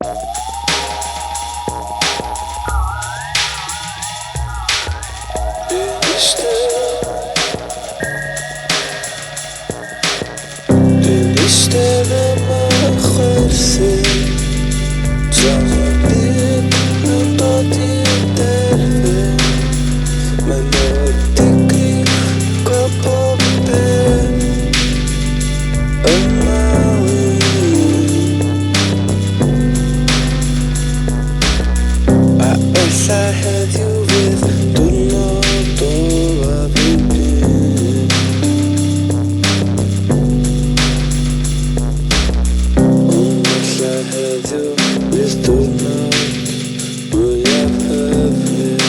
Dwi'n eistedd yma yn chwerthin tra mae'r byd yn dod i'w derfyn. Mae mor digri gweld pob peth yn malu. A ella heddiw fydd diwrnod olaf y byd. Ond ella heddiw fydd diwrnod mwyaf hyfryd.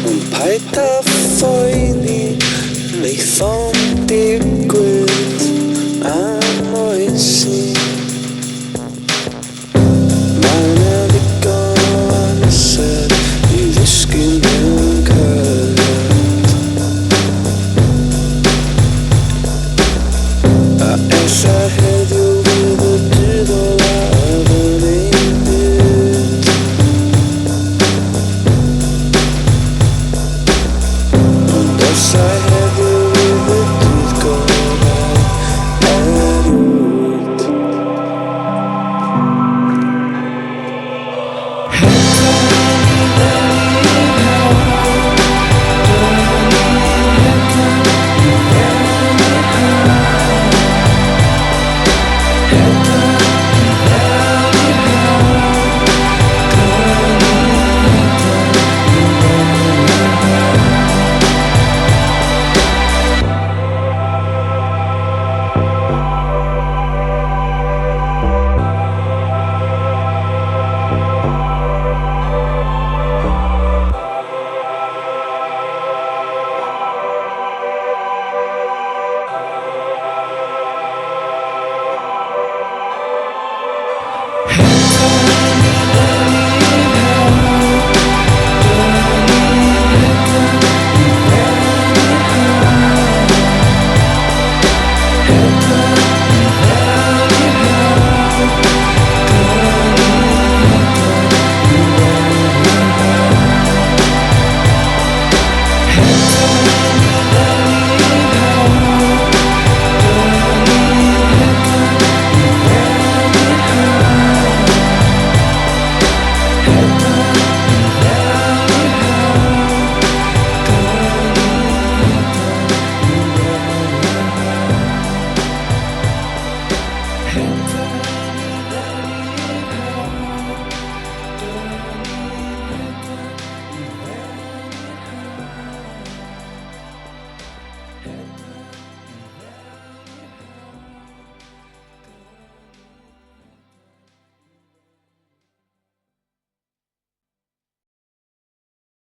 Ond paid â phoeni, neith o'm digwydd am oes i. Mae 'na ddigon o amser i ddisgyn mewn cariad. A ella heddiw fydd y dydd olaf yn ein byd. Ond ella